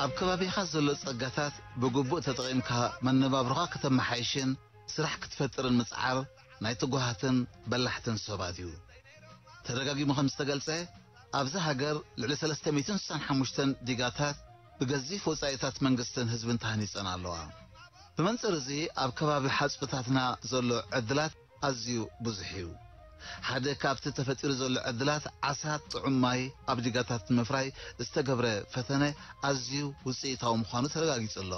ኣብ ከባቢኻ ዘሎ ጸጋታት ብግቡእ ተጠቒምካ መነባብሮኻ ከተመሓይሽን ስራሕ ክትፈጥርን ምጽዓር ናይ ትጉሃትን በላሕትን ሰባት እዩ። ተደጋጊሙ ከም ዝተገልጸ፣ ኣብዛ ሃገር ልዕሊ ሰለስተ ሚእትን ስሳን ሓሙሽተን ዲጋታት ብገዚፍ ወጻኢታት መንግስትን ህዝብን ተሃኒጸን ኣለዋ። ብመንጽር እዚ፣ ኣብ ከባቢ ሓጽብታትና ዘሎ ዕድላት ኣዝዩ ብዙሕ እዩ። ሓደ ካብቲ ተፈጢሩ ዘሎ ዕድላት፣ ዓሳ ጥዑም ማይ ኣብ ዲጋታት ንምፍራይ ዝተገብረ ፈተነ ኣዝዩ ውጽኢታዊ ምዃኑ ተረጋጊጹ ኣሎ።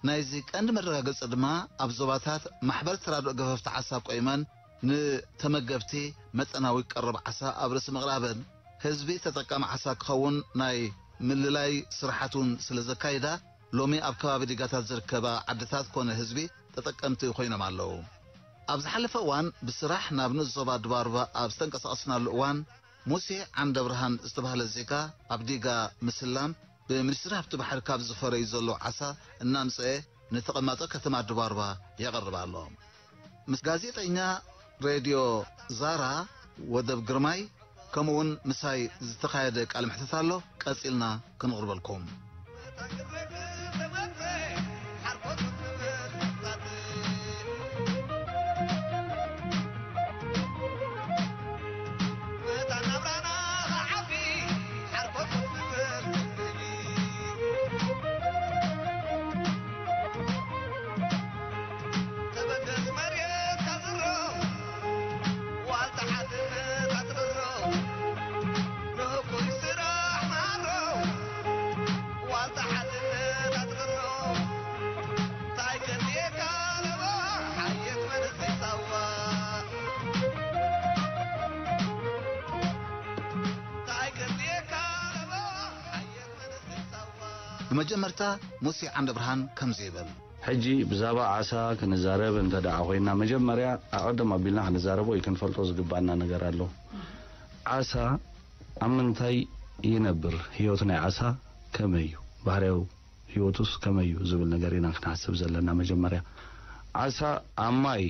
ናይዚ ቀንዲ መረጋገጺ ድማ፣ ኣብ ዞባታት ማሕበር ተራድኦ ገፈፍቲ ዓሳ ቆይመን ንተመገብቲ መጠናዊ ቀረብ ዓሳ ኣብ ርእሲ ምቕራበን፣ ህዝቢ ተጠቃሚ ዓሳ ክኸውን ናይ ምልላይ ስራሓት እውን ስለ ዘካይዳ፣ ሎሚ ኣብ ከባቢ ዲጋታት ዝርከባ ዓድታት ኮነ ህዝቢ ተጠቀምቲ ኮይኖም ኣለዉ። ኣብ ዝሓለፈ እዋን ብስራሕ ናብ ንኡስ ዞባ ድባርባ ኣብ ዝተንቀሳቐስናሉ እዋን፣ ሙሴ ዓንደብርሃን ዝተባህለ ዜጋ ኣብ ዲጋ ምስላም ብሚኒስትሪ ሃብቲ ባሕሪ ካብ ዝፈረዩ ዘለዉ ዓሳ እናምጽአ ንተቐማጦ ከተማ ድባርባ የቕርብ ኣሎ። ምስ ጋዜጠኛ ሬድዮ ዛራ ወደብ ግርማይ፣ ከምኡውን ምሳይ ዝተኻየደ ቃለ መሕትት ኣሎ፣ ቀጺልና ክንቕርበልኩም። ብመጀመርታ፣ ሙሴ ዓንደብርሃን ከምዚ ይብል። ሕጂ ብዛዕባ ዓሳ ክንዛረብ እንተ ደኣ ኮይና፣ መጀመርያ ኣቐድም ኣቢልና ክንዛረቦ ወይ ክንፈልጦ ዝግባና ነገር ኣሎ። ዓሳ ኣብ ምንታይ ይነብር? ህይወት ናይ ዓሳ ከመይ እዩ? ባህርያዊ ህይወቱስ ከመይ እዩ ዝብል ነገር ኢና ክንሓስብ ዘለና። መጀመርያ፣ ዓሳ ኣብ ማይ፣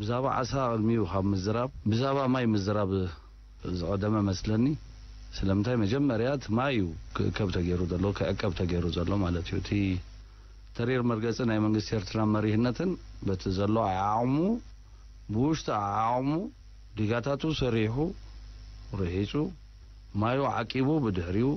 ብዛዕባ ዓሳ ቅድሚኡ ካብ ምዝራብ፣ ብዛዕባ ማይ ምዝራብ ዝቐደመ መስለኒ። ስለምንታይ? መጀመርያ እቲ ማይ እዩ ክእከብ ተገይሩ ዘሎ፣ ክዕቀብ ተገይሩ ዘሎ ማለት እዩ። እቲ ተሪር መርገጺ ናይ መንግስቲ ኤርትራ መሪህነትን በቲ ዘሎ ዓቕሙ፣ ብውሽጢ ዓቕሙ ዲጋታቱ ሰሪሑ፣ ርሒጹ፣ ማዩ ዓቂቡ፣ ብድሕሪኡ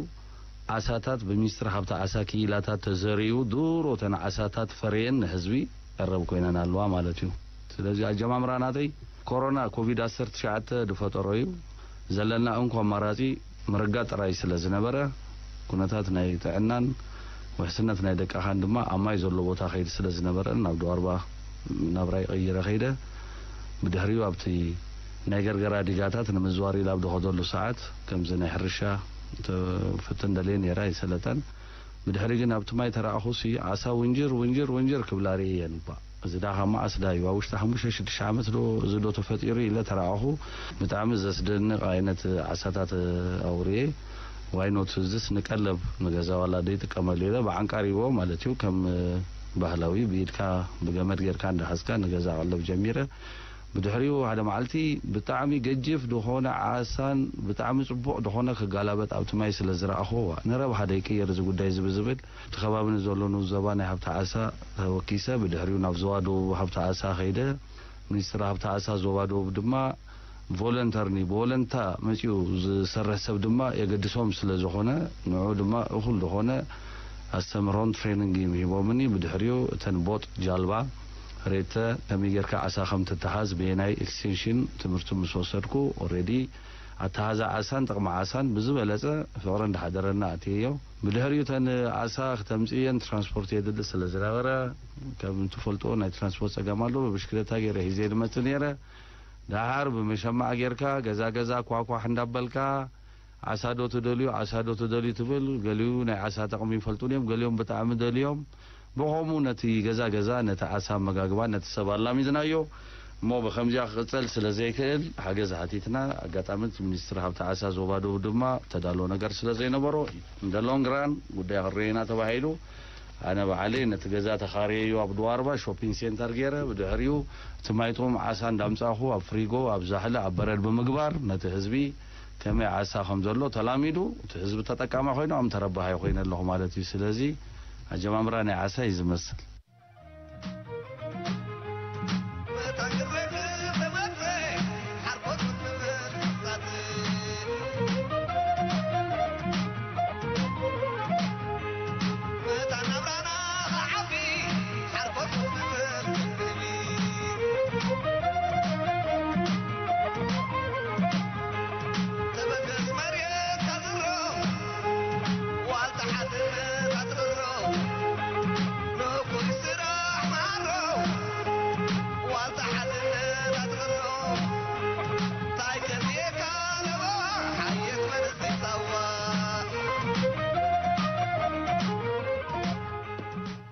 ዓሳታት ብሚኒስትሪ ሃብቲ ዓሳ ክኢላታት ተዘሪኡ፣ ድሮ እተን ዓሳታት ፈርየን ንህዝቢ ቀረብ ኮይነን ኣለዋ ማለት እዩ። ስለዚ ኣጀማምራ ናተይ ኮሮና ኮቪድ ዓሰርተ ትሽዓተ ዝፈጠሮ እዩ። ዘለና እንኮ ኣማራጺ ምርጋጥ ጥራይ ስለ ዝነበረ፣ ኩነታት ናይ ጥዕናን ውሕስነት ናይ ደቅኻን ድማ ኣብ ማይ ዘሎ ቦታ ከይድ ስለ ዝነበረ፣ ናብ ድዋርባ ናብራይ ቀይረ ከይደ። ብድሕሪኡ ኣብቲ ናይ ገርገራ ዲጋታት ንምዝዋር ኢለ ኣብ ድኸደሉ ሰዓት፣ ከምዚ ናይ ሕርሻ ፍትን ደልየ ነይረ፣ ኣይሰለጠን። ብድሕሪ ግን ኣብቲ ማይ ተረኣኹሲ፣ ዓሳ ውንጅር፣ ውንጅር፣ ውንጅር ክብላ ርእየን እባ። እዚ ዳ ካብ መዓስ ዳ እዩ? ኣብ ውሽጢ ሓሙሽተ ሽዱሽተ ዓመት ዶ እዚ ዶ ተፈጢሩ ኢለ ተረኣኹ። ብጣዕሚ ዘስደንቕ ዓይነት ዓሳታት ኣውርየ። ዋይ ኖት፣ እዝስ ንቀለብ ንገዛ ዋላ ደይጥቀመሉ ኢለ ብዓንቃር ይቦ ማለት እዩ። ከም ባህላዊ ብኢድካ ብገመድ ጌርካ እንዳሓዝካ ንገዛ ቀለብ ጀሚረ። ብድሕሪኡ ሓደ መዓልቲ ብጣዕሚ ገጅፍ ዝኾነ ዓሳን ብጣዕሚ ጽቡቕ ዝኾነ ክጋላበጥ ኣብቲ ማይ ስለ ዝረኣኹዎ፣ ንረብሓ ደይቅየር እዚ ጉዳይ እዚ ብዝብል፣ እቲ ከባቢ ንዘሎ ንኡስ ዞባ ናይ ሃብቲ ዓሳ ተወኪሰ፣ ብድሕሪኡ ናብ ዞባ ደቡብ ሃብቲ ዓሳ ከይደ። ሚኒስትሪ ሃብቲ ዓሳ ዞባ ደቡብ ድማ ቮለንተርኒ፣ ብወለንታ መጺኡ ዝሰርሕ ሰብ ድማ የገድሶም ስለ ዝኾነ፣ ንዑ ድማ እኹል ዝኾነ ኣስተምህሮን ትሬኒንግ ሂቦምኒ። ብድሕሪኡ እተን ቦጥ ጃልባ ሬተ ከመይ ጌርካ ዓሳ ከም ትተሓዝ ብየናይ ኤክስቴንሽን ትምህርቲ ምስ ወሰድኩ፣ ኦልሬዲ ኣተሓዛ ዓሳን ጥቕሚ ዓሳን ብዝበለጸ ፍቕሪ እንዳሓደረና ኣትየዮ። ብድሕሪኡ እተን ዓሳ ክተምጽእየን ትራንስፖርት የድሊ ስለ ዝነበረ፣ ከም ትፈልጥዎ ናይ ትራንስፖርት ጸገም ኣሎ። ብብሽክለታ ገይረ ሒዘ ዝመጽእ ነይረ። ደሓር ብመሸማዕ ጌርካ ገዛ ገዛ ኳኳሕ እንዳበልካ፣ ዓሳ ዶ ትደልዩ፣ ዓሳ ዶ ትደልዩ ትብል። ገሊኡ ናይ ዓሳ ጥቕሚ ይፈልጡ ድዮም፣ ገሊኦም ብጣዕሚ ደልዮም። ብኸምኡ ነቲ ገዛ ገዛ፣ ነቲ ዓሳ ኣመጋግባ፣ ነቲ ሰብ ኣላሚድናዮ። እሞ ብኸምዚኣ ክቕጸል ስለ ዘይክእል፣ ሓገዝ ሓቲትና። ኣጋጣሚ እቲ ሚኒስትሪ ሃብቲ ዓሳ ዞባ ደቡብ ድማ ተዳሎ ነገር ስለ ዘይነበሮ፣ እንደ ሎንግ ራን ጉዳይ ክንርእዮ ኢና ተባሂሉ። ኣነ ባዕለይ ነቲ ገዛ ተኻርየዮ ኣብ ድዋርባ ሾፒንግ ሴንተር ገይረ፣ ብድሕሪኡ እቲ ማይ ጥዑም ዓሳ እንዳምጻኹ ኣብ ፍሪጎ፣ ኣብ ዛሕሊ፣ ኣብ በረድ ብምግባር ነቲ ህዝቢ ከመይ ዓሳ ከም ዘሎ ተላሚዱ፣ እቲ ህዝቢ ተጠቃማይ ኮይኑ፣ ኣም ተረባሃይ ኮይነ ኣለኹ ማለት እዩ። ስለዚ ኣጀማምራ ናይ ዓሳ እዩ ዝመስል።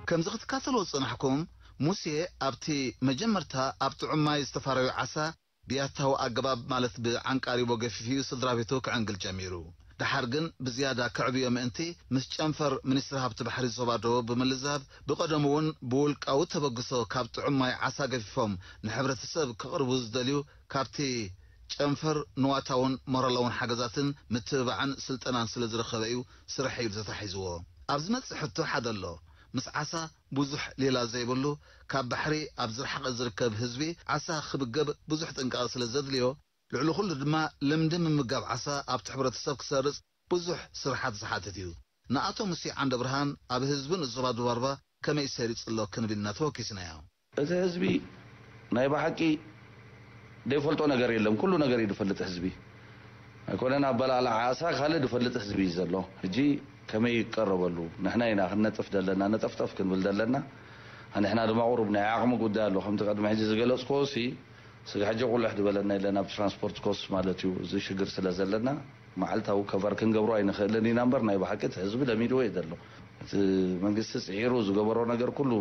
ከምዚ ክትካተልዎ ዝጸናሕኩም፣ ሙሴ ኣብቲ መጀመርታ ኣብ ጥዑም ማይ ዝተፋረዩ ዓሳ ብያታዊ ኣገባብ፣ ማለት ብዓንቃሪቦ ገፊፉ'ዩ ስድራ ቤቱ ክዕንግል ጀሚሩ። ደሓር ግን ብዝያዳ ከዕብዮ ምእንቲ፣ ምስ ጨንፈር ሚኒስትሪ ሃብቲ ባሕሪ ዞባ ደቡብ ብምልዛብ፣ ብቐደሙ እውን ብውልቃዊ ተበግሶ ካብ ጥዑም ማይ ዓሳ ገፊፎም ንሕብረተሰብ ከቕርቡ ዝደልዩ፣ ካብቲ ጨንፈር ንዋታውን ሞራላውን ሓገዛትን ምትብባዕን ስልጠናን ስለ ዝረኸበ እዩ ስርሐይ ኢሉ ተታሒዝዎ። ኣብ ዝመጽእ ሕቶ ሓደ ኣሎ። ምስ ዓሳ ብዙሕ ሌላ ዘይብሉ፣ ካብ ባሕሪ ኣብ ዝረሓቐ ዝርከብ ህዝቢ፣ ዓሳ ክምገብ ብዙሕ ጥንቃቐ ስለ ዘድልዮ፣ ልዕሊ ኩሉ ድማ ልምዲ ምምጋብ ዓሳ ኣብቲ ሕብረተሰብ ክሰርጽ ብዙሕ ስራሓት ዝሓትት እዩ። ንኣቶ ሙሴ ዓንደብርሃን ኣብ ህዝቢ ንዞባ ዱባርባ ከመይ ሰሪጹ ኣሎ ክንብል ኢና ተወኪስናዮ። እቲ ህዝቢ ናይ ብሓቂ ዘይፈልጦ ነገር የለን። ኩሉ ነገር እዩ ዝፈልጥ ህዝቢ። ኣይኮነን ኣበላልዓ ዓሳ ካልእ ዝፈልጥ ህዝቢ እዩ ዘሎ። ሕጂ ከመይ ይቀረበሉ? ንሕና ኢና ክንነጥፍ ዘለና፣ ነጠፍጠፍ ክንብል ዘለና። ንሕና ድማ ቁሩብ ናይ ዓቕሚ ጉዳይ ኣሎ። ከምቲ ቅድሚ ሕጂ ዝገለጽክዎ ሲ፣ ስጋ ሕጂ ቁልሕ ዝበለና የለን ኣብ ትራንስፖርት ኮስት ማለት እዩ። እዚ ሽግር ስለ ዘለና መዓልታዊ ከቨር ክንገብሮ ኣይንኽእልን ኢና እምበር ናይ ብሓቂ እቲ ህዝቢ ለሚድዎ እዩ ዘሎ። እቲ መንግስቲ ጽዒሩ ዝገበሮ ነገር ኩሉ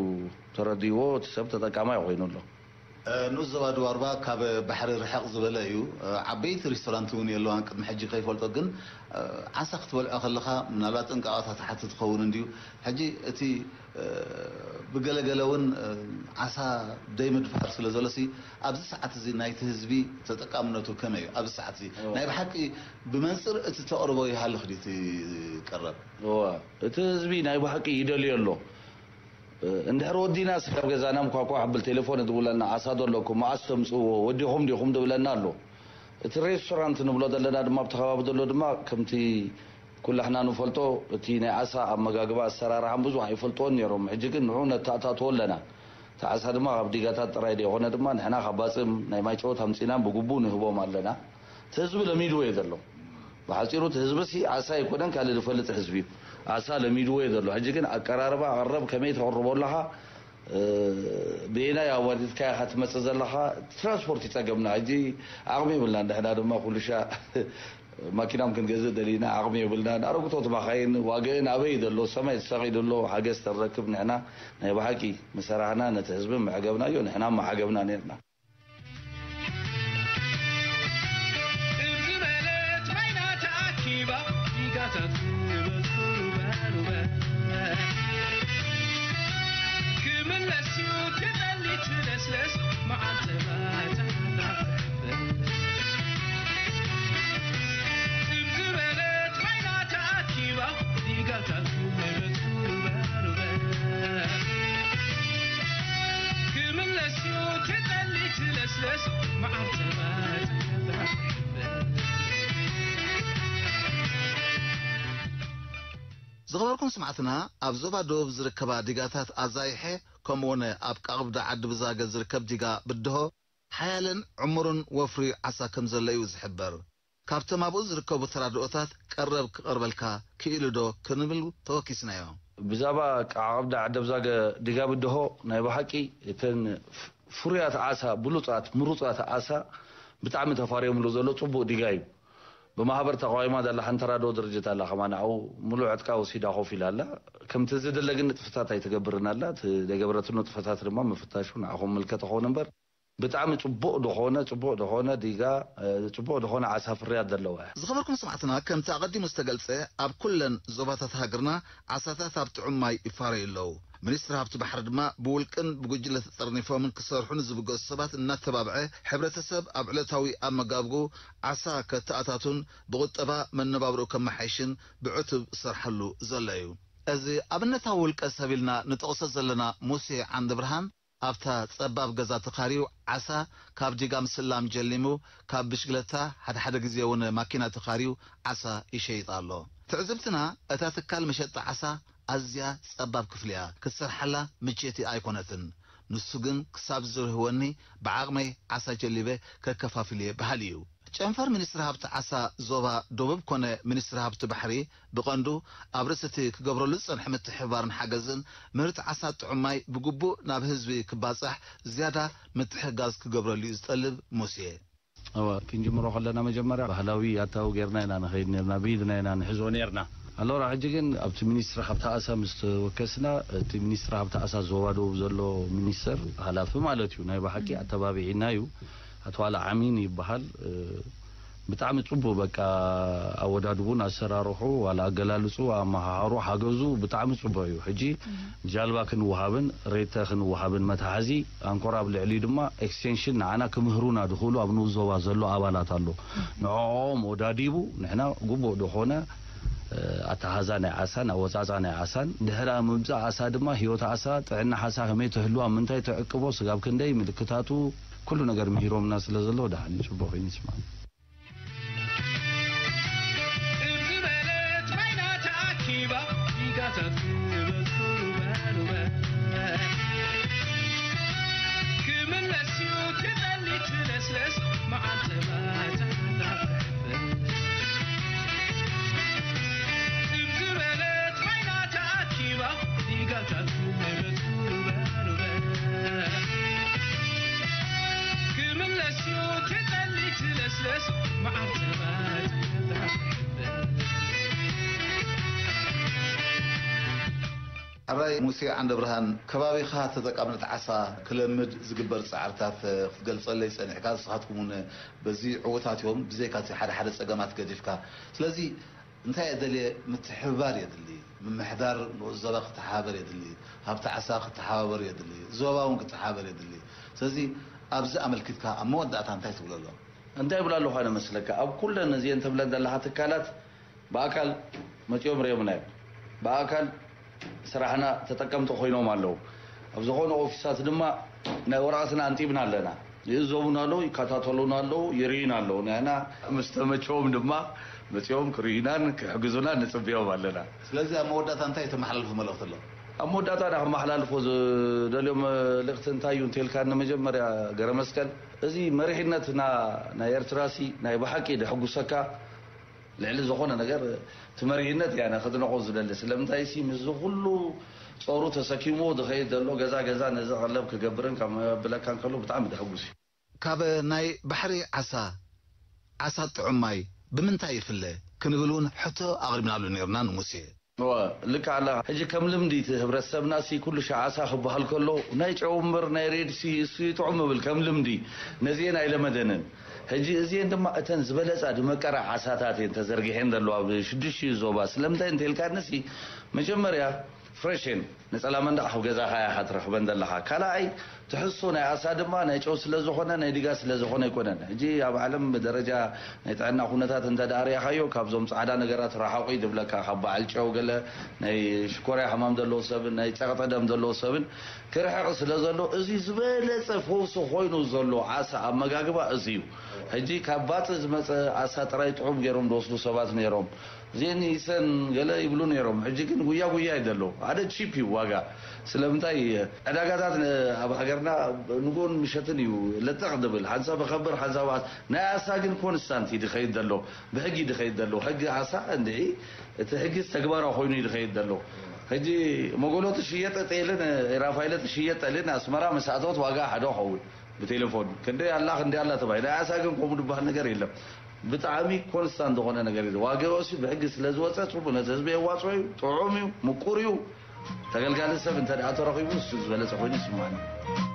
ተረዲእዎ እቲ ሰብ ተጠቃማይ ኮይኑ ኣሎ። ንኡስ ዞባ ደቡብ ኣርባ ካብ ባሕሪ ርሕቕ ዝበለ እዩ። ዓበይቲ ሬስቶራንት እውን የለዋን ቅድሚ ሕጂ ከይፈልጦ፣ ግን ዓሳ ክትበልዖ ከለኻ ምናልባት ጥንቃቐታት ትሓትት ትኸውን እንድዩ። ሕጂ እቲ ብገለገለ እውን ዓሳ ደይ ምድፋር ስለ ዘሎሲ ኣብዚ ሰዓት እዚ ናይቲ ህዝቢ ተጠቃምነቱ ከመይ እዩ? ኣብዚ ሰዓት እዚ ናይ ብሓቂ ብመንፅር እቲ ተቕርቦ ይሃልኽ ድዩ እቲ ቀረብ? እወ፣ እቲ ህዝቢ ናይ ብሓቂ ይደልዮ ኣሎ። እንድሕር ወዲናስ ካብ ገዛና ኳኳ ክብል ቴሌፎን ይድውለልና፣ ዓሳ ዶ ኣለኩም፣ መዓስ ተምጽእዎ፣ ወዲኹም ዲኹም ድብለና ኣሎ። እቲ ሬስቶራንት ንብሎ ዘለና ድማ ኣብቲ ከባቢ ዘሎ ድማ ከምቲ ኩላሕና ንፈልጦ እቲ ናይ ዓሳ ኣመጋግባ ኣሰራርሓን ብዙሕ ኣይፈልጥዎን ነይሮም። ሕጂ ግን ንዑ ነተኣታትዎ ኣለና። እቲ ዓሳ ድማ ካብ ዲጋታት ጥራይ ዘይኮነ ድማ ንሕና ካብ ባጽም ናይ ማይጨዎት ኣምጺና ብግቡእ ንህቦም ኣለና። እቲ ህዝቢ ለሚድዎ እዩ ዘሎ። ብሓጺሩ እቲ ህዝቢ ሲ ዓሳ ኣይኮነን ካልእ ዝፈልጥ ህዝቢ እዩ። ዓሳ ለሚድዎ እዩ ዘሎ። ሕጂ ግን ኣቀራርባ ኣቕረብ ከመይ ተቕርቦ ኣለኻ፣ ብየናይ ኣዋዲድካ ኢኻ ትመጽእ ዘለኻ? ትራንስፖርት ይጸገምና። ሕጂ ዓቕሚ የብልናን። ንሕና ድማ ኩሉ ሻዕ ማኪናም ክንገዝእ ደሊና ዓቕሚ የብልናን። ኣረግቶት ማኻይን ዋግአን ኣበይ ዘሎ ሰማይ ተሰቒሉ ኣሎ። ሓገዝ ተረክብ ንሕና ናይ ብሓቂ ምሰራሕና ነቲ ህዝቢ መዕገብናዮ ንሕና መዓገብና ነርና። ዝኸበርኩም ስማዕትና፣ ኣብ ዞባ ደቡብ ዝርከባ ዲጋታት ኣዛይሐ፣ ከምኡውን ኣብ ቃቕብዳ ዓዲ ብዛገ ዝርከብ ዲጋ ብድሆ ሓያለን ዕሙርን ወፍሪ ዓሳ ከም ዘሎ እዩ ዝሕበር። ካብቶም ኣብኡ ዝርከቡ ተራድኦታት ቀረብ ክቐርበልካ ክኢሉ ዶ ክንብል ተወኪስናዮ። ብዛዕባ ቃቕብዳ ዓዲ ብዛገ ዲጋ ብድሆ ናይ ብሓቂ እተን ፍሩያት ዓሳ፣ ብሉጻት ምሩጻት ዓሳ ብጣዕሚ ተፋርዮምሉ ዘሎ ጽቡቕ ዲጋ እዩ። ብማሕበር ተቃዊማ ዘላ ሓንቲ ተራድኦ ድርጅት ኣላ፣ ከማን ንዓኡ ሙሉእ ዕጥቃ ወሲዳ ኮፍ ኢላ ኣላ። ከምቲ ዝድለ ግን ንጥፈታት ኣይትገብርን ኣላ። እቲ ዘይገበረትሉ ንጥፈታት ድማ ምፍታሹ ንዓኹም ምልከት ክኸውን እምበር፣ ብጣዕሚ ጽቡቕ ዝኾነ፣ ጽቡቕ ዝኾነ ዲጋ፣ እ፣ ጽቡቕ ዝኾነ ዓሳ ፍርያት ዘለዋ እያ። ዝኸበርኩም ሰማዕትና፣ ከምቲ ኣቐዲሙ ዝተገልጸ፣ ኣብ ኩለን ዞባታት ሃገርና ዓሳታት ኣብ ጥዑም ማይ ይፋረዩ ኣለዉ። ሚኒስትሪ ሃብቲ ባሕሪ ድማ ብውልቅን ብጉጅለ ተጠርኒፎምን ክሰርሑ ንዝብገሱ ሰባት እናተባብዐ፣ ሕብረተሰብ ኣብ ዕለታዊ ኣመጋግብኡ ዓሳ ከተኣታቱን ብቑጠባ መነባብርኡ ከመሓይሽን ብዕቱብ ዝሰርሓሉ ዘሎ እዩ። እዚ ኣብነታዊ ውልቀ ሰብ ኢልና ንጠቕሶ ዘለና ሙሴ ዓንደብርሃን፣ ኣብታ ጸባብ ገዛ ተኻርዩ ዓሳ ካብ ዲጋ ምስላም ጀሊሙ፣ ካብ ብሽግለታ፣ ሓደ ሓደ ግዜ እውን ማኪና ተኻርዩ ዓሳ ይሸይጥ ኣሎ። ትዕዝብትና፣ እታ ትካል መሸጢ ዓሳ ኣዝያ ጸባብ ክፍሊ እያ፣ ክትሰርሓላ ምችእቲ ኣይኮነትን። ንሱ ግን ክሳብ ዝርህወኒ ብዓቕመይ ዓሳ ጀሊበ ከከፋፍል እየ በሃሊ እዩ። ጨንፈር ሚኒስትሪ ሃብቲ ዓሳ ዞባ ደቡብ ኮነ ሚኒስትሪ ሃብቲ ባሕሪ ብቐንዱ ኣብ ርእሲ እቲ ክገብረሉ ዝጸንሐ ምትሕብባርን ሓገዝን ምህርቲ ዓሳ ጥዑም ማይ ብግቡእ ናብ ህዝቢ ክባጻሕ ዝያዳ ምትሕጋዝ ክገብረሉ እዩ ዝጠልብ ሙሴ። እወ፣ ክንጅምሮ ከለና መጀመርያ ባህላዊ ኣታዊ ጌርና ኢና ንኸይድ ኔርና፣ ብኢድና ኢና ንሕዞ ኔርና። ኣሎራ ሕጂ ግን ኣብቲ ሚኒስትሪ ሃብቲ ዓሳ ምስ ተወከስና፣ እቲ ሚኒስትሪ ሃብቲ ዓሳ ዞባ ደቡብ ዘሎ ሚኒስተር፣ ሃላፊ ማለት እዩ፣ ናይ ብሓቂ ኣተባቢዒና እዩ። ኣቶ ዋላ ዓሚን ይበሃል። እ፣ ብጣዕሚ ጽቡቕ በቃ ኣወዳድቡን ኣሰራርሑ፣ ዋላ ኣገላልጹ፣ ኣመሃሃሩ፣ ሓገዙ ብጣዕሚ ጽቡቕ እዩ። ሕጂ ጃልባ ክንወሃብን ሬተ ክንወሃብን መትሓዚ ኣንኮር ኣብ ልዕሊ ድማ ኤክስቴንሽን ንዓና ክምህሩና ድኽእሉ ኣብ ንኡስ ዞባ ዘሎ ኣባላት ኣሎ። ንዕኦም ወዳዲቡ ንሕና ግቡእ ዝኾነ፣ እ፣ ኣተሓዛ ናይ ዓሳን ኣወጻጻ ናይ ዓሳን ድሕሪ ምምጻእ ዓሳ ድማ ህይወት ዓሳ፣ ጥዕና ዓሳ ከመይ ትህልዋ፣ ምንታይ ትዕቅቦ፣ ስጋብ ክንደይ ምልክታቱ፣ ኩሉ ነገር ምሂሮምና ስለ ዘሎ ደሓን እዩ፣ ጽቡቕ ኮይኑ ይስማዕ። እብዚ በለት ማይና ተኣኪባ ዲጋታት ክበዝሑ ሩበ ሩበ ክምለስ እዩ ክጠሊ ትለስለስ መዓልቲ ባታ እብዚ በለት ማይና ተኣኪባ ዲጋታት ክበዝሑ ሩበ ሩበ ክምለስ እዩ ትጠሊ ትለስለስ መዓልቲ ባታ ሕራይ ሙሴ ዓንደብርሃን፣ ከባቢኻ ተጠቃምነት ዓሳ ክለምድ ዝግበር ጻዕርታት ክትገልጸለይ ጸኒሕካ፣ ንስኻትኩም እውን በዚ ዕዉታት እዮም፣ ብዘይካ እቲ ሓደ ሓደ ጸገማት ገዲፍካ። ስለዚ እንታይ እየ ደልየ፣ ምትሕብባር የድሊ፣ ምምሕዳር ንኡስ ዞባ ክተሓባበር የድሊ፣ ሃብቲ ዓሳ ክተሓባበር የድሊ፣ ዞባ እውን ክተሓባበር የድሊ። ስለዚ ኣብዚ ኣመልኪትካ ኣብ መወዳእታ እንታይ ትብሎ ኣሎ? እንታይ ይብላ ኣለኹ ኣነ መስለካ፣ ኣብ ኩለን እዚአን ትብለን ዘለኻ ትካላት ብኣካል መፂኦም ሪኦምና እዮም። ብኣካል ስራሕና ተጠቀምቲ ኮይኖም ኣለዉ። ኣብ ዝኾኑ ኦፊሳት ድማ ናይ ወረቐትና ኣንጢብና ኣለና። ይእዘቡና ኣለዉ፣ ይከታተሉና ኣለዉ፣ ይርእዩና ኣለዉ። ንሕና ምስ ተመቸዎም ድማ መፂኦም ክርእዩናን ክሕግዙናን ንፅበዮም ኣለና። ስለዚ ኣብ መወዳእታ እንታይ ተመሓላልፎ መልእኽቲ ኣሎ? ኣብ መወዳእታ ዳ ክመሓላልፎ ዝደልዮ መልእኽቲ እንታይ እዩ እንተልካኒ፣ መጀመርያ ገረ መስቀል፣ እዚ መሪሕነትና ናይ ኤርትራሲ ናይ ብሓቂ ደሕጉሰካ። ልዕሊ ዝኾነ ነገር እቲ መሪሕነት እያ ኣነ ከድንቖ ዝደሊ። ስለምንታይ ሲ ምስዚ ኩሉ ጾሩ ተሰኪምዎ ዝኸይድ ዘሎ ገዛ ገዛ ነዚ ቀለብ ክገብርን ካብ መብለካ እንከሎ ብጣዕሚ ደሕጉስ እዩ። ካብ ናይ ባሕሪ ዓሳ ዓሳ ጥዑም ማይ ብምንታይ ይፍለ ክንብል እውን ሕቶ ኣቕሪብናሉ ነይርና ንሙሴ። እወ ልክዕ ኣለኻ። ሕጂ ከም ልምዲ እቲ ህብረተሰብና ሲ ኩሉ ሻዕ ዓሳ ክበሃል ከሎ ናይ ጨው እምበር ናይ ሬድ ሲ እሱ እዩ ጥዑም እብል ከም ልምዲ ነዚኤን ኣይለመደንን። ሕጂ እዚኤን ድማ እተን ዝበለጻ ድመቀራ ዓሳታት እየን ተዘርጊሐን ዘለዋ ኣብ ሽዱሽቲኡ ዞባ። ስለምንታይ እንተኢልካኒ ሲ መጀመርያ ፍሬሽ እየን። ነጸላ መንደቕ ኣብ ገዛኻ ኢኻ ትረኽበን ዘለኻ። ካልኣይ ትሕዝቶ ናይ ዓሳ ድማ ናይ ጨው ስለ ዝኾነ ናይ ዲጋ ስለ ዝኾነ ኣይኮነን። ሕጂ ኣብ ዓለም ብደረጃ ናይ ጥዕና ኩነታት እንተ ደኣ ርኢኻዮ ካብዞም ጻዕዳ ነገራት ርሓቑ እዩ ዝብለካ። ካብ በዓል ጨው ገለ ናይ ሽኮርያ ሕማም ዘለዎ ሰብን ናይ ጸቕጢ ደም ዘለዎ ሰብን ክርሕቕ ስለ ዘሎ እዚ ዝበለጸ ፈውሲ ኮይኑ ዘሎ ዓሳ ኣመጋግባ እዚ እዩ። ሕጂ ካብ ባጽዕ ዝመጸ ዓሳ ጥራይ ጥዑም ገይሮም ዝወስዱ ሰባት ነይሮም። ዜን ይሰን ገለ ይብሉ ነይሮም። ሕጂ ግን ጉያ ጉያ እዩ ዘሎ። ሓደ ቺፕ እዩ ዋጋ። ስለምንታይ ዕዳጋታት ን- ኣብ ሃገርና ንግሆን ምሸትን እዩ ለጠቕ ዝብል። ሓንሳብ ይኸብር ሓንሳብ ይወዓስ። ናይ ዓሳ ግን ኮንስታንት እዩ ዝኸይድ ዘሎ። ብሕጊ እዩ ዝኸይድ ዘሎ። ሕጊ ዓሳ እንድዒ እቲ ሕጊ ተግባራዊ ኮይኑ እዩ ዝኸይድ ዘሎ። ሕጂ መጎሎ ትሽየጥ ጤልን ራፋይለ ትሽየጥ ጤልን ኣስመራ ምስ ኣተወት ዋጋ ሓደ ኸውን። ብቴሌፎን ክንደይ ኣላ ክንደይ ኣላ ተባሂሉ። ናይ ዓሳ ግን ከምኡ ዝበሃል ነገር የለን። ብጣዕሚ ኮንስታንት ዝኾነ ነገር እዩ። ዋግኡ ሲ ብሕጊ ስለ ዝወፀ ፅቡቅ ነቲ ህዝቢ የዋፅኦ እዩ። ጥዑም እዩ፣ ምቁር እዩ። ተገልጋሊ ሰብ እንተ ደኣ ተረኺቡ እሱ ዝበለፀ ኮይኑ ይስማዓኒ።